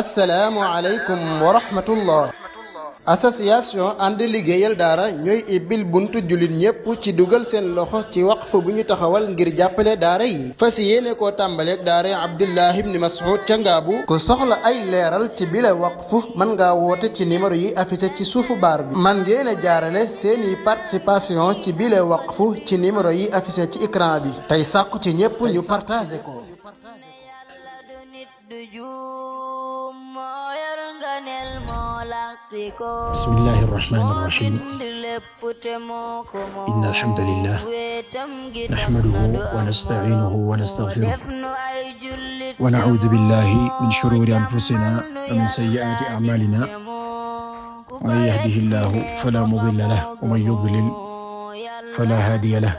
assalaamu aleykum wa rahmatullah. association ànd liggéeyal daara ñooy ibbil buntu jullit ñépp ci dugal seen loxo ci waqf bu ñu taxawal ngir jàppale daara yi fas yéene koo tàmbaleeg daara Abdullah ibn Mas'ud ca Ngaabu ku soxla ay leeral ci bile waqf mën ngaa woote ci numéro yi affiché ci suufu baar bi man ngeen a jaarale seeni participation ci bile waqf ci numéro yi affiché ci écran bi tey sàkku ci ñépp ñu partagé ko. bismillahi irrahmani irrahim inna alhamdulillah nahmaduhu wa nasta'inuhu wa nastaghfiruh wa na'udhu billahi min shururi anfusina wa min sayyi'ati a'malina man yahdihillahu fala mudilla lahu wa man yudlil fala hadiya lahu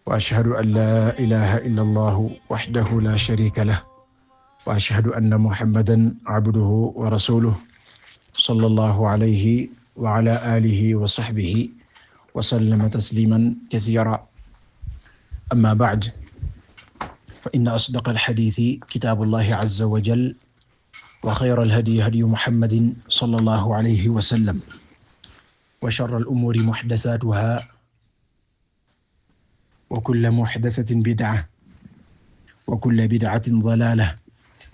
wa ashhadu an la ilaha illa Allah wahdahu la sharika lahu wa ashhadu anna muhammadan abduhu wa rasuluhu sallallahu alayhi wa ala alihi wa sahbihi wa sallama tasliman kathiran amma ba'd fa inna asdaqa al-hadithi kitabullahi azza wa jalla wa khayra al-hadyi hadyu muhammadin sallallahu alayhi wa sallam wa sharra al-umuri muhdathatuha wa kullu muhdathatin bid'ah wa kullu bid'atin dalalah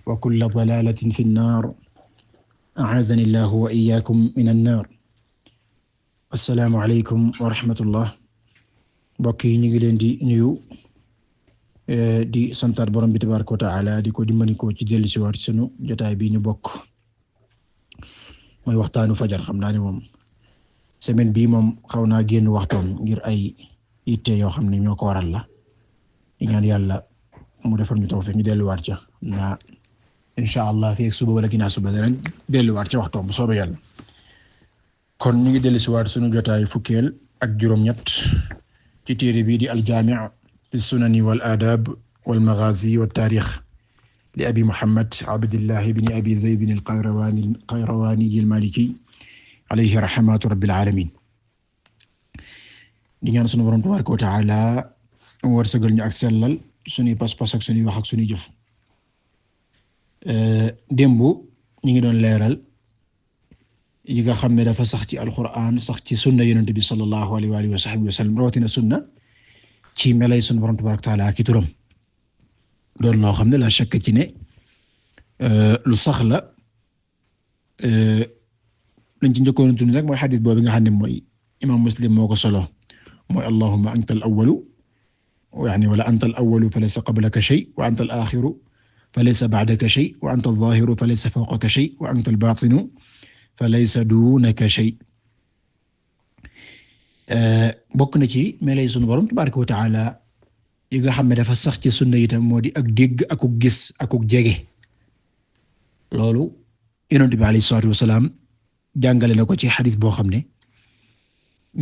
wa kullu dalalatin fi an-nar a'aadani Allahu wa iyyaakum mina naar. Assalaamu aleykum wa rahmatullah. Mbokk yi ñu ngi leen di nuyu di santaat borom bi tabaaraka wa ta'aala di ko dimbali ko ci dellu si waat sunu jotaay bi ñu bokk mooy waxtaanu fajar. Xam naa ne moom semaine bii moom xaw naa génn waxtoom ngir ay yitte yoo xam ne ñoo ko waral la. di ñaan yàlla mu defal ñu tawfiq ñu delluwaat ca na incha allah fii ak suba wala ginnaaw suba danañ delluwaat ci waxtoom bu soobee yàlla. kon ñu ngi dellusiwaat sunu jotaay fukkeel ak juróom-ñett ci téere bii di al-jaami' fi sunani wal aadaab wal maghaazi wat taarix li abi muhammad abdillah ibn abi zayd al-qayrawaani al-maaliki alayhi rahmatu rabbil aalamiin. di ñaan sunu borom tabaaraka wa ta'aala wërsëgal ñu ak sellal sunuy pas-pas ak sunuy wax ak sunuy jëf. démb ñu ngi doon leeral yi nga xam ne dafa sax ci alquran sax ci sunna yonent bi sallallahu alayhi wa alihi wa sahbihi wa sallam rawatina sunna ci melay sunu borom tabaaraka wa ta'aala ki turam doon loo xam ne la shakka ci ne lu sax la. lañ ci njëkkoon tudd rek mooy xadis boobu nga xam ne mooy imaam Muslim moo ko solo mooy allahumma anta al-awwalu yaani wala anta al-awwalu falaysa qablaka shay wa anta al-aaxiru falaysa ba'daka shay wa anta adh-dhaahiru falaysa fawqaka shay wa anta al-baatinu falaysa duunaka shay. bokk na ci melay sunu borom tabaaraka wa ta'aala yi nga xam ne dafa sax ci sunna itam moo di ak dégg akuk gis akuk jege. loolu Yonent bi alayhi salaatu wa salaam jàngale na ko ci xadis boo xam ne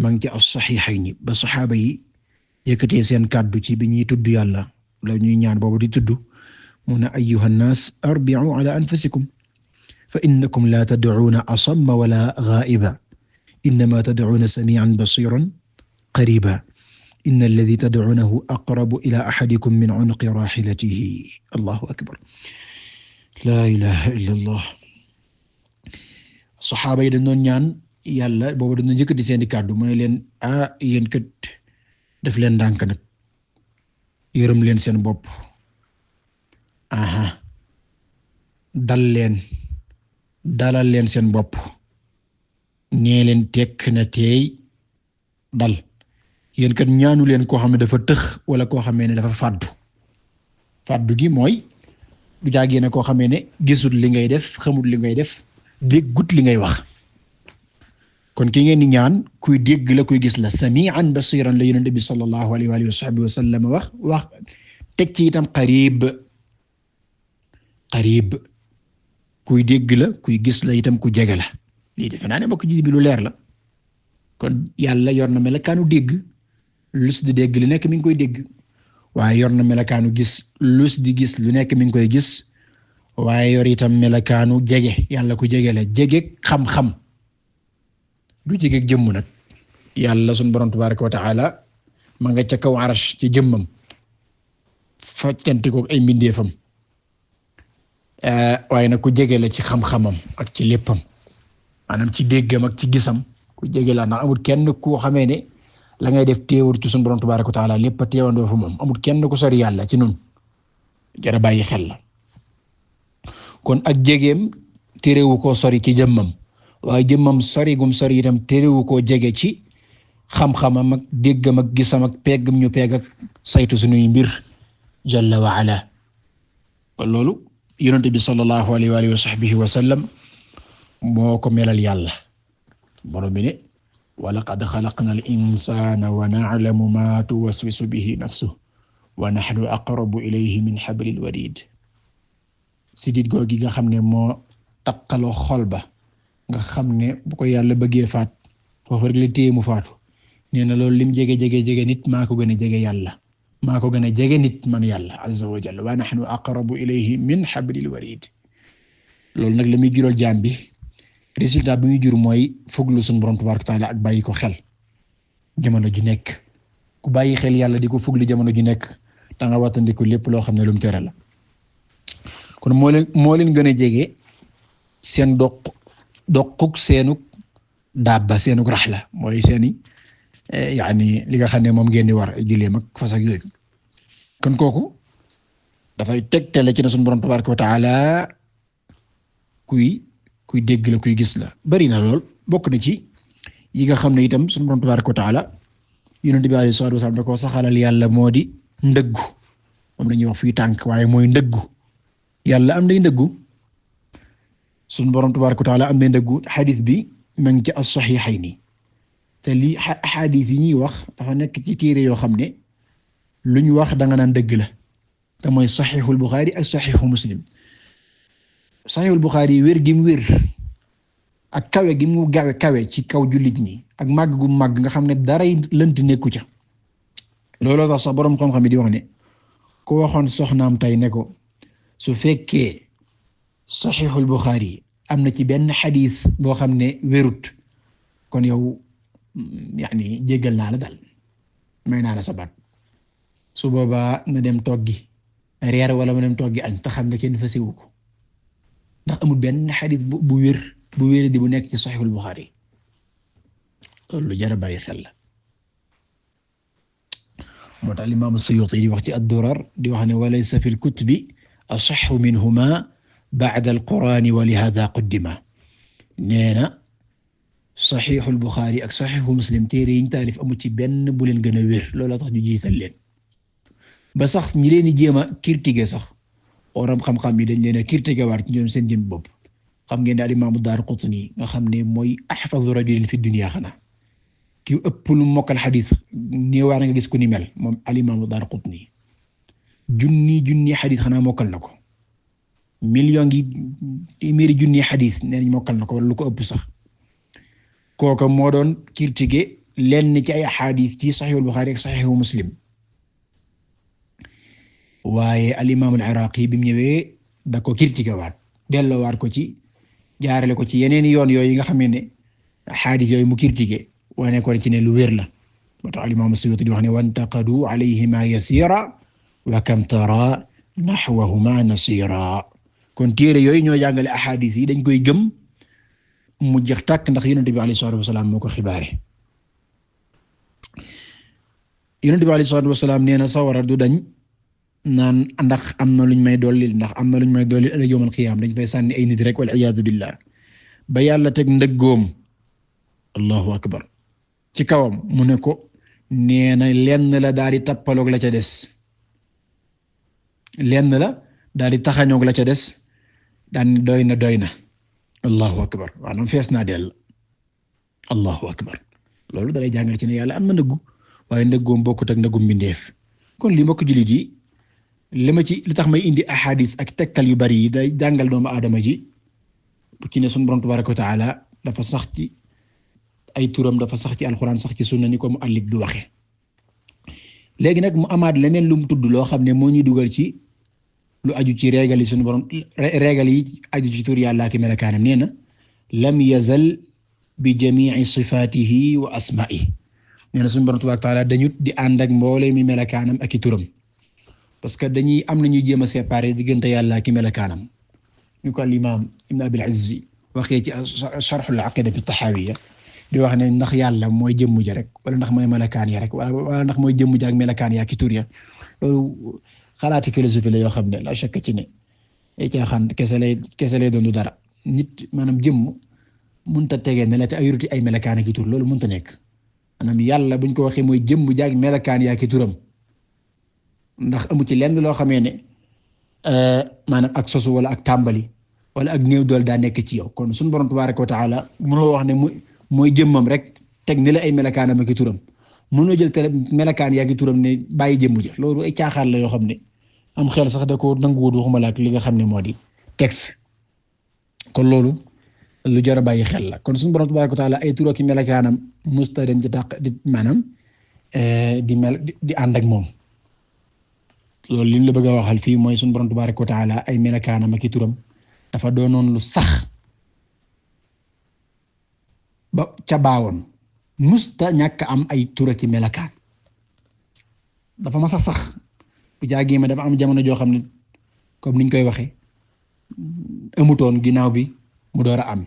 maa ngi ci as-saxiixayni ba saxaaba yi yëkkatee seen kàddu ci bi ñuy tudd yàlla la ñuy ñaan boobu di tudd. mu ne ayyuha nnaas arbi'u ala anfusikum fa innakum la tad'uuna asamma wala ghaa'iban innamaa tad'uuna samii'an basiiran qariiban inna alladhii tad'uunahu aqrabu ilaa ahadikum min 'unuqi raahilatihi. Allahu akbar laa ilaaha illallah. saxaaba yi dañ doon ñaan yàlla boobu dañ doon yëkkati seen kàddu mu ne leen yéen kat def leen ndànk nag yërëm leen seen bopp. dalal leen seen bopp ñee leen tekk na teey dal yéen kat ñaanu leen koo xam ne dafa tëx wala koo xamee ne dafa fàddu gi mooy du jaagee ne koo xamee ne gisul li ngay def xamul li ngay def déggut li ngay wax. kon ki ngeen di ñaan kuy dégg la kuy gis la sami'an basiran la Yonent bi sallallahu alayhi wa sahbihi wa sallam wax teg ci itam qarib kuy dégg la kuy gis la itam ku jege la. lii defe naa ne mbokk ji bi lu leer la. kon yàlla yor na melakaanu dégg lus di dégg lu nekk mi ngi koy dégg waaye yor na melakaanu gis lus di gis lu nekk mi ngi koy gis waaye yor itam melakaanu jege yàlla ku jege la jege xam-xam du jege jëmm nag. yàlla sunu borom tabaaraka wa ta'ala ma nga ca kaw arash ci jëmmam faccante ko ay mbindeefam waaye nag ku jege la ci xam-xamam ak ci léppam maanaam ci déggam ak ci gisam ku jege la ndax amul kenn koo xamee ne la ngay def teewul ci sunu borom tabaaraka wa taala lépp a teewandoo fa moom amul kenn ku sori yàlla ci nun jara bàyyi xel la kon ak jegeem terewu koo sori ci jëmmam waaye jëmmam sori gum sori itam terewu koo jege ci xam-xamam ak déggam ak gisam ak peggam ñu pegg ak saytu sunuy mbir jalla wa ala kon loolu yonent bi sallallahu alayhi wa alihi wa sahbihi wa sallam moo ko melal yàlla borom bi ne wa laqad xalaqna al insana wa na'lamu ma tuwaswisu bihi nafsuhu wa nahnu aqrabu ilayhi min hablil warid sidit googi nga xam ne moo takkaloo xol ba nga xam ne bu ko yàlla bëggee faat foofu rek la téye mu faatu nee na loolu lim jege nit maa ko gën a jege yàlla maa ko gën a jege nit man yàlla azza wa jalla wa nahnu aqrabu ilayhi min hablil warid loolu nag la muy jural jaam bi résultat bi muy jur mooy foglu sunu borom tabaaraka wa taala ak bàyyi ko xel jamono ju nekk ku bàyyi xel yàlla di ko foglu jamono ju nekk da nga wattandiku lépp loo xam ne lu mu tere la kon moo leen gën a jege seen doquk seenuk dabba seenuk raxla mooy seeni yaani li nga xam ne moom ngeen di war ay gileem ak fas ak yooyu kon kooku dafay tegtale ci na sunu borom tabaaraka wa taala kuy dégg la kuy gis la bari na lool bokk na ci yi nga xam ne itam sunu borom tabaaraka wa taala Yonent bi alayhi salaatu wa salaam da koo saxalal yàlla moo di ndëggu moom dañuy wax fii tànk waaye mooy ndëggu yàlla am day ndëggu sunu borom tabaaraka wa taala am day ndëggu xadiis bi ma ngi ci as-saxiixayni te lii xadiis yi ñuy wax dafa nekk ci téere yoo xam ne lu ñu wax danga naan dëgg la te mooy saxiixul Buxaari ak saxiixu Muslim saxiixul Buxaari wér gi mu wér ak kawe gi mu kawe ci kaw jullit ñi ak màgg gu màgg nga xam ne daray lënt nekku ca looloo tax sax boroom xam-xam yi di wax ne ku waxoon soxnaam tey ne ko su fekkee saxiixul Buxaari am na ci benn xadiis boo xam ne wérut kon yow yaani jéggal naa la daal may naa la sa baat su boobaa na dem toggi reer wala ma dem toggi añ te xam ne kenn fasiwu ko ndax amul benn xadiis bu wér di bu nekk ci saxiixul Buxaari loolu jar a bàyyi xel la moo tax Imaam Suyuuti di wax ci ad-Durar di wax ne wa laysa fil kutubi asahhu minhumaa ba'da al-Qur'aani wa lihaadhaa quddima nee na saxiixul Buxaari ak saxiixu Muslim téere yi ñu taalif amu ci benn bu leen gën a wér looloo tax ñu jiital leen ba sax ñi leen di jéem a critiquer sax waram xam-xam yi dañ leen a critiquer waat ci ñoom seen jëm bopp xam ngeen ne al-Imaam ad-Daaraqutni nga xam ne mooy ahfazu rajulin fi dunya xanaa ki ëpp lu mokkal xadiis nii war nga gis ku ni mel moom al-Imaam ad-Daaraqutni junni xadiis xanaa mokkal na ko million gi téeméeri junni xadiis nee nañ mokkal na ko wala lu ko ëpp sax kooka moo doon critiquer lenn ci ay xadiis ci Saxiixul Buxaari ak Saxiixu Muslim waaye al-Imaam al-Iraaqi bi mu ñëwee da ko critiquer waat delloowaat ko ci jaarale ko ci yeneen yoon yooyu nga xam ne xadiis yooyu mu critiquer wane ko ci ne lu wér la moo tax al-Imaam as-Suyuuti di wax ne wantaqadu alayhimaa yasiira wa kam tara naxwahumaa nasiira kon téere yooyu ñoo jàngale axaadiis yi dañ koy gëm mu jeex tàkk ndax Yonent bi alayhi salaatu wa salaam moo ko xibaare Yonent bi alayhi salaatu wa salaam nee na sawara du dañ naan ndax am na luñ may dollil ndax am na luñ may dollil ëllëg yawmal qiyaam dañ fay sànni ay nit rek wal iyaadu billah ba yàlla teg ndëggoom allahu akbar ci kawam mu ne ko nee na lenn la daal di tappaloog la ca des lenn la daal di taxañoog la ca des daan doy na allahu akbar maanaam fees naa dell allahu akbar loolu dalay jàngal ci ne yàlla am na ndëggu waaye ndëggoom bokkut ak ndëggum mbindeef kon li mbokk jullit yi li tax may indi ahadis ak tegtal yu bari yi day jàngal doomu aadama ji bu ci ne sunu borom tabaaraka wa taala dafa sax ci ay turam dafa sax ci alxuraan sax ci sunna ni ko mu allif du waxe léegi nag mu amaat leneen lu mu tudd loo xam ne moo ñuy dugal ci lu aju ci régal yi sunu borom régal yi aju ci tur yàlla ak melakaanam nee na lam yazal bi jami'i sifaatihi wa asma'ihi nee na sunu borom tabaaraka wa taala dañut di ànd ak mboolee mi melakaanam ak i turam parce que dañuy am nañuy jéem a séparer diggante yàlla ak melakaanam ñu ko al-imaam Ibn Abil Izz waxee ci Sharh al-Aqida at-Tahawiyya di wax ne ndax yàlla mooy jëmm ja rek wala ndax mooy melakaan ya rek wala ndax mooy jëmm ja ak melakaan ya ki tur ya loolu xalaati philosophie la yoo xam ne la shakk ci ne ay caaxaan kese lay doon du dara nit maanaam jëmm mënut a tegee ne la te ay ruti ay melakaan ki tur loolu mënut a nekk maanaam yàlla buñ ko waxee mooy jëmm ja ak melakaan ya ki turam ndax amu ci lenn loo xamee ne maanaam ak sosu wala ak tàmbali wala ak néew dool daa nekk ci yow kon suñu borom tabaaraka wa ta'ala mënoo wax ne mooy jëmmam rek teg ni la ay melakaanam ak i turam mënoo jël te melakaan yaa ngi turam ne bàyyi jëmm ja loolu ay caaxaan la yoo xam ne am xel sax da ko nanguwul waxuma la ak li nga xam ne moo di texte kon loolu lu jar a bàyyi xel la kon suñu borom tabaaraka wa ta'ala ay tur ak melakaanam musta dañ ci tàq di maanaam di ànd ak moom loolu li ñu la bëgg a waxal fii mooy suñu borom tabaaraka wa ta'ala ay melakaanam ak i turam dafa doonoon lu sax ba ca baawoon musta ñàkk am ay tura ci melakaan dafa ma sax du jaagi ma dafa am jamono joo xam ne comme niñ koy waxee amutoon ginnaaw bi mu door a am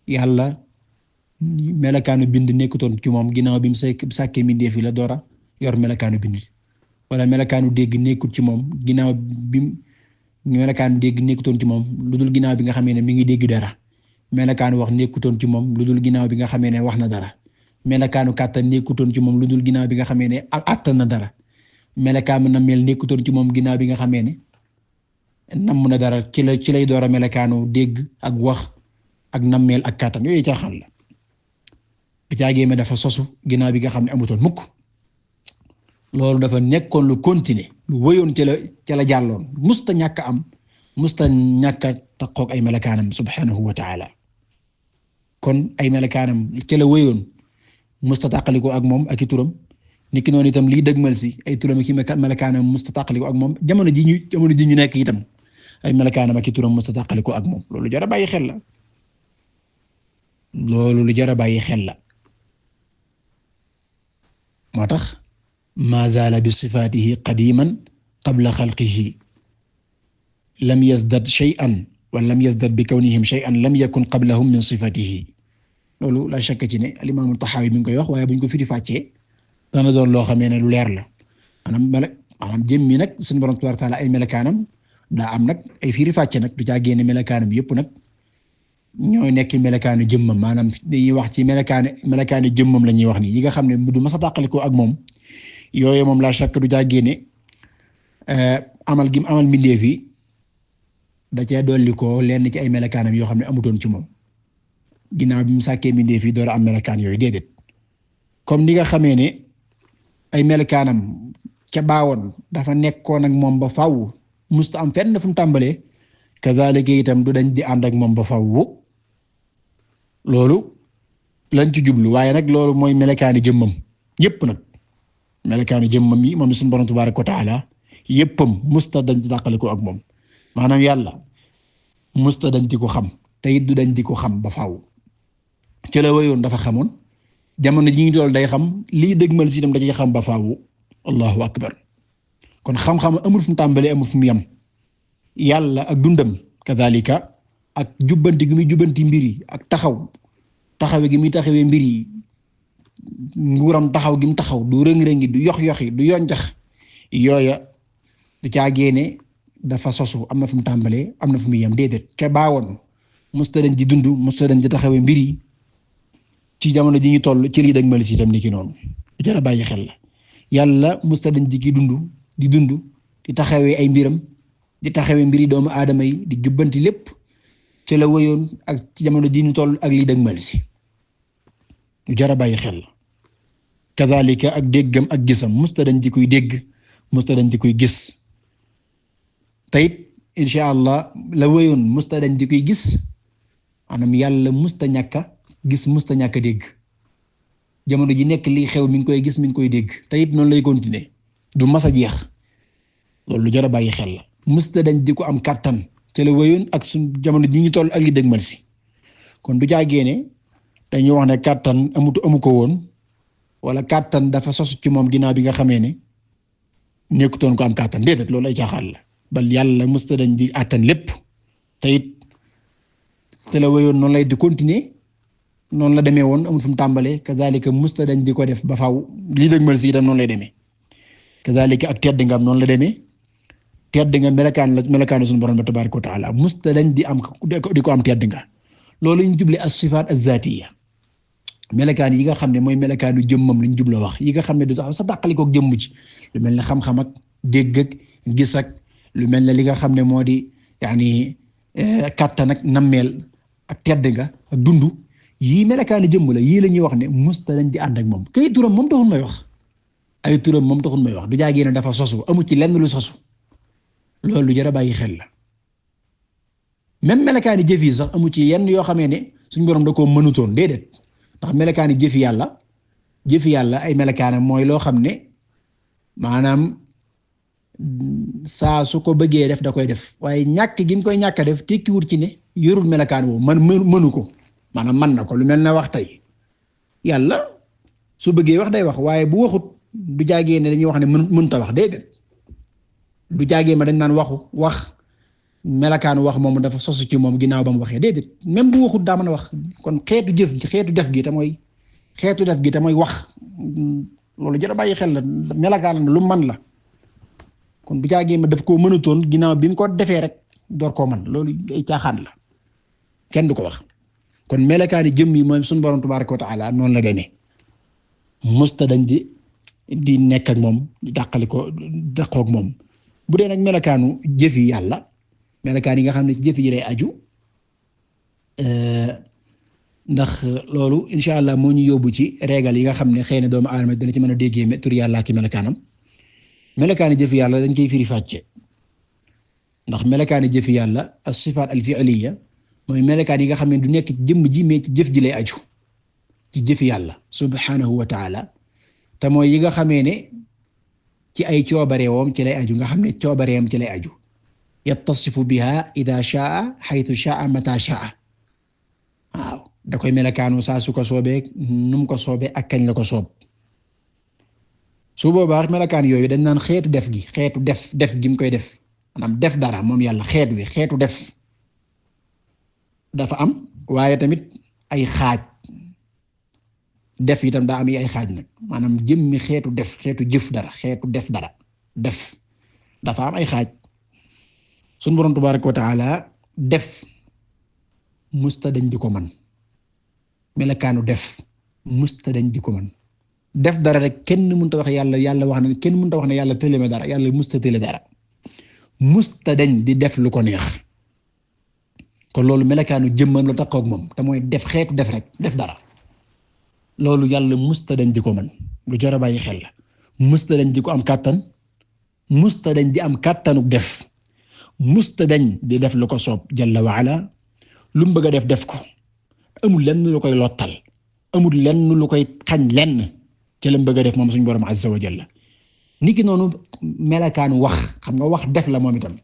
yàlla melakaanu bind nekkutoon ci moom ginnaaw bi mu sàkkee mbindeef yi la door a yor melakaanu bind wala melakaanu dégg nekkut ci moom ginnaaw bi melakaanu dégg nekkutoon ci moom lu dul ginnaaw bi nga xamee ne mi ngi dégg dara melakaanu wax nekkutoon ci moom lu dul ginnaaw bi nga xamee ne wax na dara melakaanu kàttan nekkutoon ci moom lu dul ginnaaw bi nga xamee ne àttan na dara melakaanu nammeel nekkutoon ci moom ginnaaw bi nga xamee ne namm na dara ci lay door a melakaanu dégg ak wax ak nammeel ak kàttan yooyu caaxaan la du caagéeme dafa sosu ginnaaw bi nga xam ne amutoon mukk loolu dafa nekkoon lu continuer lu wëyoon ca la jàlloon musta ñàkk am musta ñàkk taqoog ay melakaanam subhanahu wa ta'ala kon ay melakaanam ca la wëyoon musta tàqaliko ak moom ak i turam niki noonu itam lii dëgmal si ay turam ak i melakaanam musta tàqaliko ak moom jamono ji ñu nekk itam ay melakaanam ak i turam musta tàqaliko ak moom loolu jar a bàyyi xel la loolu lu jar a bàyyi xel la moo tax ma zaala bi sifaatihi qadiman qabla xalqihi lam yazdad shay'an wa lam yazdad bi kawnihim shay'an lam yakun qablahum min sifatihi loolu la shakka ci ne al-imam Tahawi mi ngi koy wax waaye buñ ko firi fàccee dana doon loo xamee ne lu leer la maanaam jëmmi nag suñu borom tabaaraka wa ta'aala ay melakaanam daa am nag ay firi fàcce nag du caa génne melakaanam yëpp nag ñooy nekk melakaanu jëmmam maanaam dañuy wax ci melakaanu jëmmam la ñuy wax nii yi nga xam ne du masa tàqalikoo ak moom yooyu moom la shakka du caa génne amal gi mu amal mbindeef yi da cee dolli ko lenn ci ay melakaanam yoo xam ne amutoon ci moom ginnaaw bi mu sàkkee mbindeef yi door a am melakaan yooyu déedéet comme ni nga xamee ne ay melakaanam ca baawoon dafa nekkoon ak moom ba faaw musta am fenn fu mu tàmbalee kazaalika itam du dañ di ànd ak moom ba faaw loolu lañ ci jublu waaye nag loolu mooy melakaani jëmmam yépp nag melakaani jëmmam yi moom suñu Boroom tabaaraka wa ta'aala yéppam musta dañ di dàqale ko ak moom maanaam yàlla musta dañ di ko xam te it du dañ di ko xam ba faaw ci la wayoon dafa xamoon jamono ji ñu dool day xam lii dëgmal si itam da ciy xam ba faaw allahu akbar kon xam-xam amul fu mu tàmbalee amul fu mu yem yàlla ak dundam kadhalika ak jubbanti gi muy jubbanti mbir yi ak taxawe gi muy taxawee mbir yi nguuram taxaw gi mu taxaw du rëng-rëngi du yox-yoxi du yonjax yooya du caagéene dafa sosu am na fu mu tàmbalee am na fu mu yem déedéet ca baawoon musta dañ di dund musta dañ di taxawee mbir yi ci jamono ji ñu toll ci lii dag mali si itam ni ki noonu du jar a bàyyi xel la yàlla musta dañ di ki dund di taxawee ay mbiram di taxawee mbiri doomu aadama yi di jubbanti lépp ci la wëyoon ak ci jamono ji ñu toll ak lii dag mali si du jar a bàyyi xel la kadhalika ak déggam ak gisam musta dañ di koy dégg musta dañ di koy gis tayit insha allah la wëyoon musta dañ di koy gis maanaam yàlla musta ñàkka gis musta ñàkka dégg jamono ji nekk lii xew mi ngi koy gis mi ngi koy dégg tayit noonu lay continuer du mas a jeex loolu lu jar a bàyyi xel la musta dañ di ko am kàttan ca la wëyoon ak suñ jamono ji ñu toll ak li dëgmal si kon du jaagee ne dañuy wax ne kàttan amu ko woon wala kàttan dafa sosu ci moom ginnaaw bi nga xamee ne nekkutoon ko am kàttan déedéet loolu ay caaxaan la bal yàlla musta dañ di àttan lépp te it te la wéyoon noonu lay di continuer noonu la demee woon amul fu mu tàmbalee kazaalika musta dañ di ko def ba faaw lii dëgg mal si itam noonu lay demee kazaalika ak tedd nga am noonu la demee tedd nga melakaanu suñu borom tabaaraka wa ta'aala musta dañ di ko am tedd nga loolu ñu juble as-sifaat az-zaatiyya melakaan yi nga xam ne mooy melakaanu jëmmam lañ jubla wax yi nga xam ne du tax sa dàqalikook jëmm ci lu mel ne xam-xam ak dégg ak gis ak lu mel ne li nga xam ne moo di yaani kàttan ak nammeel ak tedd nga ak dundu yii melakaanu jëmm la yii la ñuy wax ne musta dañ di ànd ak moom kay turam moom taxul may wax ay turam moom taxul may wax du jaagee ne dafa sosu amu ci lenn lu sosu loolu lu jar a bàyyi xel la même melakaani jëf yi sax amu ci yenn yoo xamee ne suñu borom da koo mënutoon déedéet ndax melakaani jëfi yàlla ay melakaanam mooy loo xam ne maanaam saa su ko bëggee def da koy def waaye ñàkk gi mu koy ñàkk a def tekkiwut ci ne yorul melakaan woo mënu ko maanaam man na ko lu mel ne wax tey yàlla su bëggee wax day wax waaye bu waxut du jaagee ne dañuy wax ne mënut a wax déedéet du jaagee ma dañ naan wax melakaanu wax moom dafa sosu ci moom ginnaaw ba mu waxee déedéet même bu waxut daa mën a wax kon xeetu def gi te mooy wax loolu jar a bàyyi xel la melakaan lu man la kon du jaagee ma daf koo mënutoon ginnaaw bi mu ko defee rek door koo man loolu ay caaxaan la kenn du ko wax kon melakaani jëm yi mooy suñu borom tabaaraka wa ta'ala noonu la demee musta dañ di nekk ak moom dàqoog moom bu dee nag melakaanu jëfi yàlla melakaan yi nga xam ne ci jëf yi lay aju ndax loolu insha allah moo ñu yóbbu ci régal yi nga xam ne xëy na doomu aadama dana ci mën a déggee tur yàlla ak melakaanam melakaani jëfi yàlla dañ koy firi fàcce ndax melakaani jëfi yàlla as-sifaat al-fi'liyya mooy melakaan yi nga xam ne du nekk jëmm ji mais ci jëf ji lay aju ci jëfi yàlla subhanahu wa ta'ala te mooy yi nga xamee ne ci ay coobareewam ci lay aju nga xam ne coobareewam ci lay aju yattasifu biha ida shaa haythu shaa mata shaa waaw da koy melakaanu saa su ko soobee nu mu ko soobee ak kañ la ko soob su boobaa melakaan yooyu dañ naan xeetu def gi mu koy def maanaam def dara moom yàlla xeetu def dafa am waaye tamit ay xaaj def itam daa am ay xaaj nag maanaam jëmmi xeetu jëf dara xeetu def dara dafa am ay xaaj sunu Boroom tabaaraka wa ta'ala def musta dañ di ko man melakaanu def musta dañ di ko man def dara rek kenn mënta wax yàlla wax na kenn mënta wax ne yàlla tëleme dara yàlla musta tële dara musta dañ di def lu ko neex kon loolu melakaanu jëmmam la taxaw ak moom te mooy def xeetu def rek def dara loolu yàlla musta dañ di ko man lu jar a bàyyi xel la musta dañ di ko am kàttan musta dañ di am kàttanu def musta dañ di def lu ko soob jalla wa ala lu mu bëgg a def ko amul lenn lu koy lottal amul lenn lu koy xañ lenn ci la mu bëgg a def moom suñu borom azza wa jalla niki noonu melakaanu wax xam nga wax def la moom itam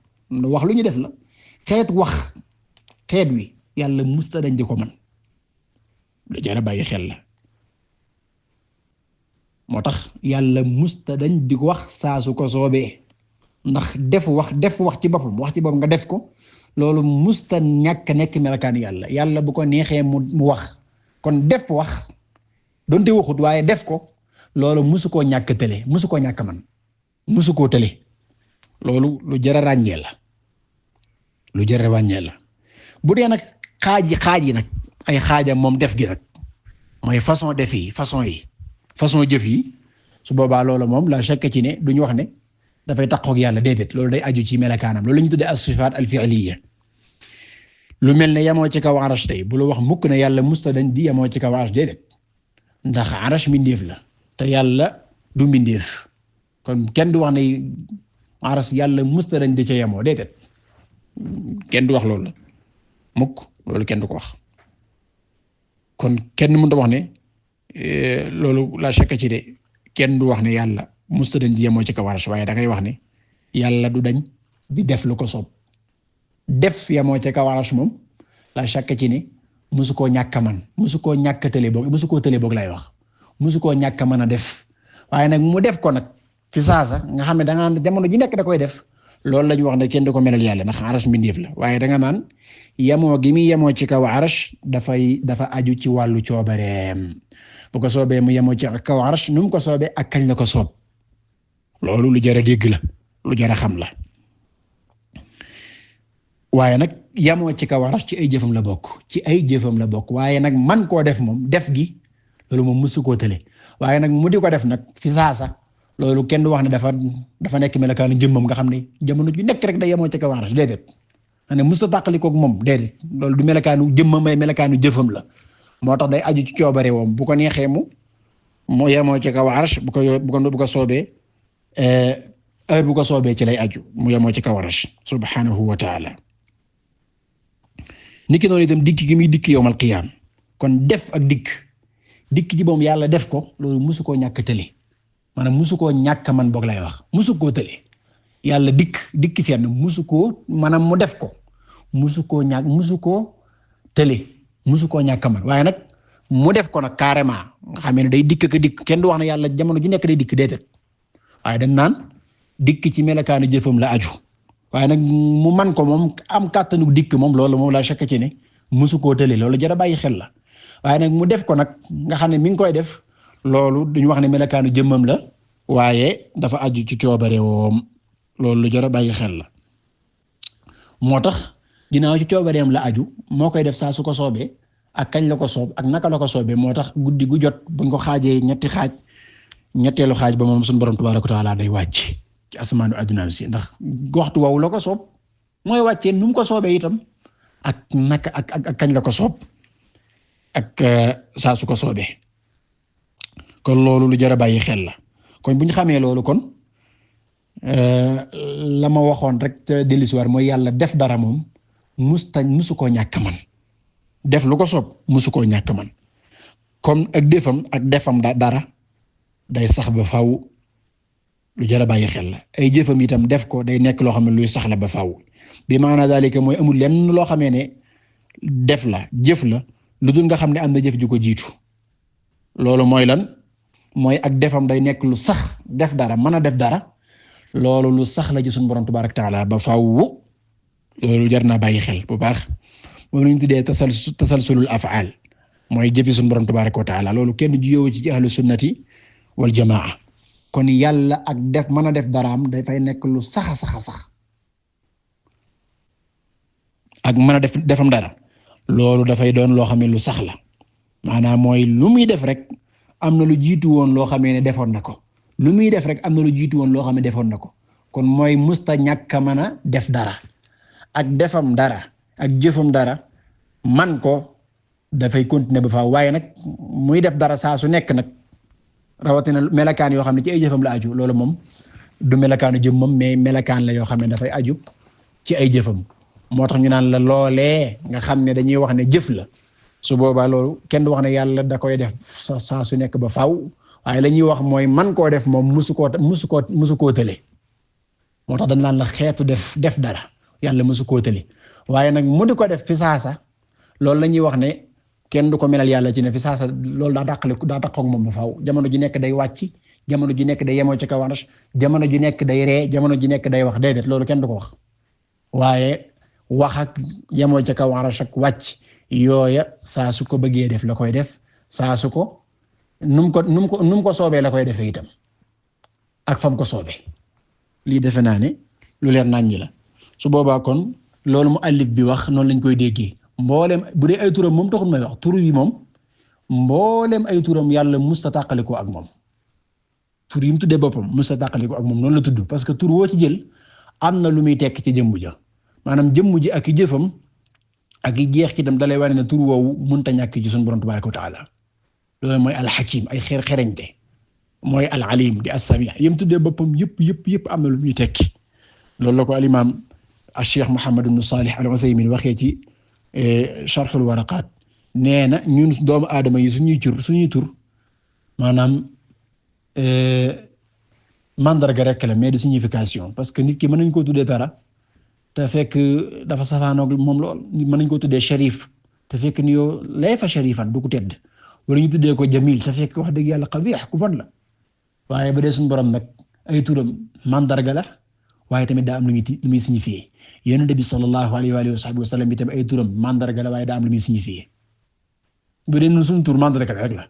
wax lu ñu def la xeet wi yàlla musta dañ di ko man lu jar a bàyyi xel la moo tax yàlla musta dañ di ko wax saa su ko soobee ndax def wax ci boppam nga def ko loolu musta ñàkk nekk melakaan yàlla bu ko neexee mu wax kon def wax donte waxut waaye def ko loolu musu koo ñàkk tële musu koo ñàkk man musu koo tële loolu lu jar a ràññee la lu jar a ràññee la bu dee nag xaaj yi nag ay xaajam moom def gi nag mooy façon def yi façon jëf yi su boobaa loolu moom la shakka ci ne duñu wax ne dafay taqoog yàlla déedéet loolu day aju ci melakaanam loolu la ñu tuddee as-sifaat al-fi'liyya lu mel ne yamoo ci kaw arash tey bu la wax mukk ne yàlla musta dañ di yamoo ci kaw arash déedéet ndax arash mbindeef la te yàlla du mbindeef kon kenn du wax ne arash yàlla musta dañ di ca yamoo déedéet kenn du wax loolu mukk loolu kenn du ko wax kon kenn mënut a wax ne loolu la shakka ci de kenn du wax ne yàlla musta dañ di yemoo ci kaw arash waaye da ngay wax ne yàlla du dañ di def lu ko soob def yemoo ci kaw arash moom la shakka ci ne musu koo ñàkk a man musu koo ñàkk a tële boog lay wax musu koo ñàkk a mën a def waaye nag mu def ko nag fi saasa nga xam ne da nga jamono ji nekk da koy def loolu lañu wax ne kenn du ko melal yàlla ndax arash mbindeef la waaye danga naan yemoo gi muy yemoo ci kaw arash dafa aju ci wàllu coobareem bu ko soobee mu yemoo ci kaw arash nu mu ko soobee ak kañ la ko soob loolu lu jar a dégg la lu jar a xam la waaye nag yemoo ci kaw arash ci ay jëfam la bokk waaye nag man koo def moom def gi loolu moom mësu koo tële waaye nag mu di ko def nag fi saasa loolu kenn du wax ne dafa nekk melakaanu jëmmam nga xam ne jamono ju nekk rek day yemoo ci kaw arash déedéet ne mësta tàqali koog moom déedéet loolu du melakaanu jëmmam ay melakaanu jëfam la moo tax day aju ci coobare woom bu ko neexee mu yemoo ci kaw arash bu ko soobee heure bu ko soobee ci lay aju mu yemoo ci kaw arash subhanahu wa ta'ala niki noonu itam dikk gi muy dikk yawmal qiyaam kon def ak dikk ji moom yàlla def ko loolu musu koo ñàkk tële maanaam musu koo ñàkk man boog lay wax musu koo tële yàlla dikk fenn musu koo maanaam mu def ko musu koo tële musu koo ñàkk man waaye nag mu def ko nag carrément nga xam ne day dikk kenn du wax ne yàlla jamono ji nekk day dikk déedéet waaye dañ naan dikk ci melakaanu jëfam la aju waaye nag mu man ko moom am kàttanu dikk moom loolu moom laa chakk ci ne musu koo tële loolu jar a bàyyi xel la waaye nag mu def ko nag nga xam ne mi ngi koy def loolu duñu wax ne melakaanu jëmmam la waaye dafa aju ci coobare woom loolu lu jar a bàyyi xel la moo tax ginnaaw ci coobareem la aju moo koy def saa su ko soobee ak kañ la ko soob ak naka la ko soobee moo tax guddi gu jot buñ ko xaajee ñetteelu xaaj ba moom suñu borom tabaaraka wa taala day wàcc ci asamaanu adduna si ndax waxtu woowu la ko soob mooy wàccee nu mu ko soobee itam ak naka ak kañ la ko soob ak saa su ko soobee kon loolu lu jar a bàyyi xel la kon bu ñu xamee loolu kon la ma waxoon rek te dellusiwaat mooy yàlla def dara moom musu koo ñàkk man def lu ko soob musu koo ñàkk man comme ak defam dara day sax ba faaw lu jar a bàyyi xel la ay jëfam itam def ko day nekk loo xam ne luy sax la ba faaw bi maana dalika mooy amul lenn loo xamee ne def la jëf la lu dul nga xam ne am na jëf ju ko jiitu loolu mooy lan mooy ak defam day nekk lu sax def dara mën a def dara loolu lu sax la ci suñu borom tabaaraka taala ba faaw loolu jar naa bàyyi xel bu baax moom la ñu tuddee tasalsulul af'al mooy jëfi suñu borom tabaaraka wa taala loolu kenn jiyoo ci ahlu sunnati wal jamaa kon yàlla ak def mën a def daraam dafay nekk lu sax ak mën a defam dara loolu dafay doon loo xam ne lu sax la maanaam mooy lu muy def rek am na lu jiitu woon loo xamee ne defoon na ko lu muy def rek am na lu jiitu woon loo xam ne defoon na ko kon mooy musta ñàkk a mën a def dara ak defam dara ak jëfam dara man ko dafay continuer ba faaw waaye nag muy def dara saa su nekk nag rawatina melakaan yoo xam ne ci ay jëfam la aju loolu moom du melakaanu jëmmam mais melakaan la yoo xam ne dafay aju ci ay jëfam moo tax ñu naan la loolee nga xam ne dañuy wax ne jëf la su boobaa loolu kenn du wax ne yàlla da koy def saa su nekk ba faaw waaye la ñuy wax mooy man koo def moom musu koo tële moo tax dañ naan la xeetu def dara yàlla musu koo tële waaye nag mu di ko def fi saasa loolu la ñuy wax ne kenn du ko melal yàlla ci ne fi saasa loolu daa dàqoog moom ba faaw jamono ji nekk day wàcc jamono ji nekk day yemoo ci kaw arsh jamono ji nekk day ree jamono ji nekk day wax déedéet loolu kenn du ko wax waaye wax ak yemoo ci kaw arsh ak wàcc yooya saa su ko bëggee def la koy def saa su ko num ko soobee la koy defee itam ak fam ko soobee lii defe naa ne lu leer nañ ñi la su boobaa kon loolu mu allif bi wax noonu lañ koy déggee mboolem bu dee ay turam moom taxul may wax tur yi moom mboolem ay turam yàlla musta tàqaliko ak moom tur yi mu tuddee boppam musta tàqaliko ak moom noonu la tudd parce que tur woo ci jël am na lu muy tekk ci jëmm ja maanaam jëmm ji ak i jëfam ak i jeex ci itam dalay wane ne tur woowu mënta ñàkk ci suñu borom tabaaraka wa taala loolu mooy alxakim ay xereñte mooy alalim di as-sami' yim tuddee boppam yëpp am na lu muy tekki loolu la ko al imam al cheikh Muhammad ibn Salih al Uthaymin waxee ci sharhul waraqat nee na ñun doomu aadama yi suñuy tur maanaam mandarga rek la mais de signification parce que nit ki mën nañ koo tuddee dara te fekk dafa safaanoog moom lool mën nañ koo tuddee sharif te fekk ni yow lay fa sharifan du ko tedd wala ñu tuddee ko jamil te fekk wax dëgg yàlla qabih ku bon la waaye ba dee suñu borom nag ay turam mandarga la waaye tamit daa am lu muy signifié Yonent bi sallallahu alayhi wa sallam itam ay turam mandarga la waaye daa am lu muy signifié bu dee ñun suñu tur mandarga rek la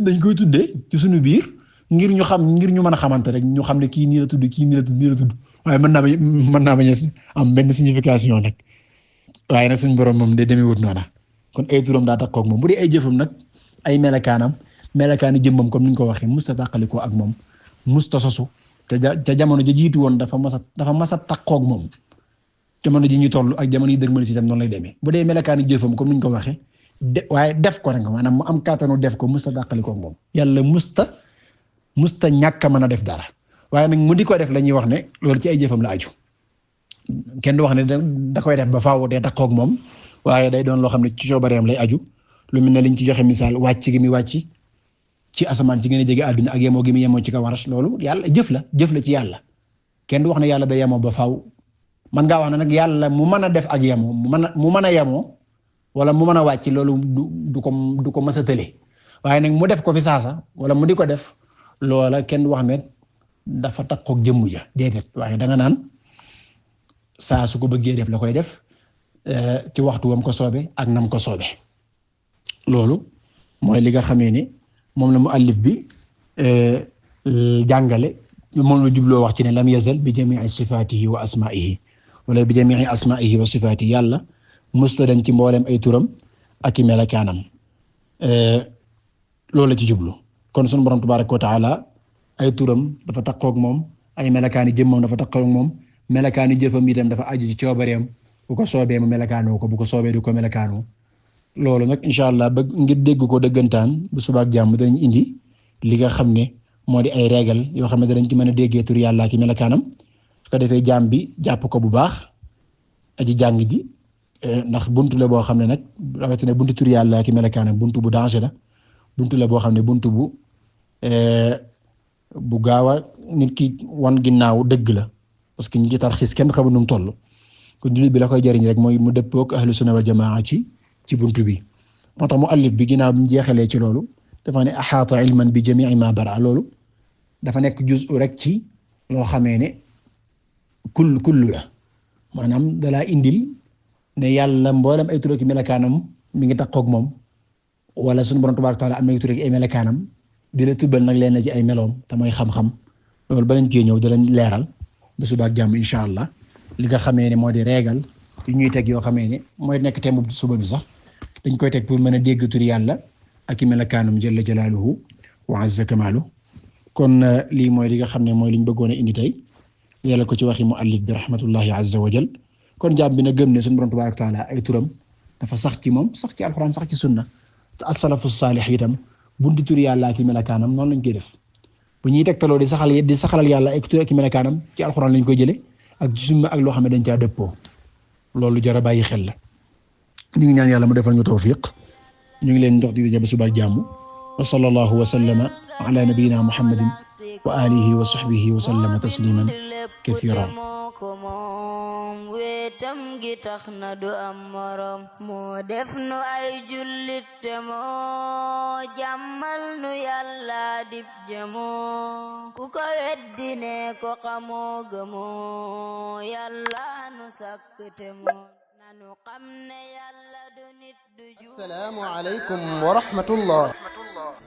dañ koy tuddee ci suñu biir ngir ñu mën a xamante rek ñu xam ne kii nii la tudd kii nii la tudd waaye mën naa bañ am benn signification nag waaye nag suñu borom moom de demewut noona kon ay turam daa takkook moom bu dee ay jëfam nag ay melakaani jëmmam comme ni ñu ko waxee musta tàqalikoo ak moom musta sosu te jamono ja jiitu woon dafa mas a takkook moom jamono ji ñu toll ak jamono yi dëgmal si tam noonu lay demee bu dee melakaani jëfam comme ni ñu ko waxee waaye def ko rek maanaam mu am kàttanu def ko musta tàqalikoo ak moom yàlla musta ñàkk a mën a def dara waaye nag mu di ko def la ñuy wax ne loolu ci ay jëfam la aju kenn du wax ne da koy def ba faaw dee takkook moom waaye day doon loo xam ne ci coobareem lay aju lu mel ne liñ ci joxe misaal wàcc gi mi wàcc ci asamaan ci gën a jege àdduna ak yemoo gi mi yemoo ci kaw Arsh loolu yàlla jëf la ci yàlla kenn du wax ne yàlla da yemoo ba faaw man ngaa wax ne nag yàlla mu mën a def ak yemoo mu mën a yemoo wala mu mën a wàcc loolu du ko mës a tële waaye nag mu def ko fi saasa wala mu di ko def loola kenn wax ne dafa takkook jëmm ja déedéet waaye danga naan saa su ko bëggee def la koy def ci waxtu wam ko soobe ak nam ko soobe loolu mooy li nga xamee ne moom la muallif bi jàngale moom la jubloo wax ci ne lam yazal bi jami'i sifaatihi wa asma'ihi wala bi jami'i asma'ihi wa sifaatihi yàlla musta dañ ci mboolem ay turam ak i melakaanam loolu la ci jublu kon sunu borom tabaaraka wa ta'ala ay turam dafa takkook moom ay melakaani jëmmam dafa takkook moom melakaani jëfam itam dafa aju ci coobareem bu ko soobee mu melakaanoo ko bu ko soobee du ko melakaanoo loolu nag incha allah ba ngir dégg ko dëggantaan bu subaak jàmm dañ indi li nga xam ne moo di ay régal yoo xam ne dañ ci mën a déggee tur yàlla ki melakaanam su ko defee jaam bi jàpp ko bu baax aji jàng ji ndax buntu la boo xam ne nag rawatina buntu tur yàlla ki melakaanam buntu bu danger la buntu la boo xam ne buntu bu gaaw a nit ki wan ginnaaw dëgg la parce que ñi ci tarxiis kenn xamul nu mu toll kon jullit bi la koy jariñ rek mooy mu dëppook ahlu sunna wal jamaa ci buntu bi moo tax muallif bi ginnaaw bi mu jeexalee ci loolu dafa ne axaata ilman bi jamii ma bara loolu dafa nekk juz'u rek ci loo xamee ne kullu la maanaam dalaa indil ne yàlla mboolem ay tur ak melakaanam mi ngi takkook moom wala sunu borom tabaaraka taala am na ay tur ak ay melakaanam di la tubbal nag leen ci ay meloom te mooy xam-xam loolu ba lañ cee ñëw dalañ leeral ba suba ak jàmm insha allah li nga xamee ne moo di régal yu ñuy teg yoo xamee ne mooy nekk thème bu suba bi sax dañ koy teg pour mën a dégg tur yàlla ak i melakaanum jalla jalaaluhu wa azza kamaaluhu kon lii mooy li nga xam ne mooy liñ bëggoon a indi tey yàlla ko ci waxi muallif bi rahmatullahi azza wa jal kon jaam bi na gëm ne suñu borom tabaaraka taala ay turam dafa sax ci moom sax ci alxuraan sax ci sunna te as-salafu saalih itam buntu tur yàlla ak i melakaanam noonu lañ koy def bu ñuy tegtaloo di saxalal yàlla ay tur ak i melakaanam ci alxuraan lañ koy jëlee ak ci sunna ak loo xam ne dañ caa dëppoo loolu jar a bàyyi xel la ñu ngi ñaan yàlla mu defal ñu tawfiq ñu ngi leen dox di jàmm suba ak jàmm wa sallallahu wa sallama ala nabiyyina muhammadin wa alihi wa sahbihi wa sallama tasliman kathiran wetam gi tax na du am morom moo def nu ay jullit te moo jàmmal nu yàlla dib jëmoo ku ko weddi ne ko xamoo gëmoo yàlla nu sàkk te moo nanu xam ne yàlla du nit du ju assalaamu aleykum wa rahmatullah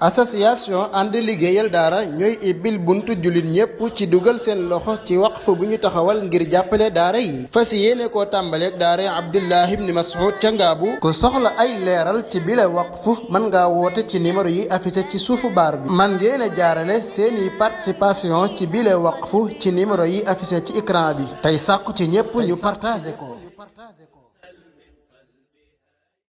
association ànd liggéeyal daara ñooy ibbil buntu jullit ñépp ci dugal seen loxo ci waqf bu ñu taxawal ngir jàppale daara yi fas yéene koo tàmbaleeg daara Abdullah ibn Mas'ud ca Ngaabu ku soxla ay leeral ci bile waqf mën ngaa woote ci numéro yi affiché ci suufu baar bi man ngeen a jaarale seeni participation ci bile waqf ci numéro yi affiché ci écran bi tey sàkku ci ñépp ñu partagé ko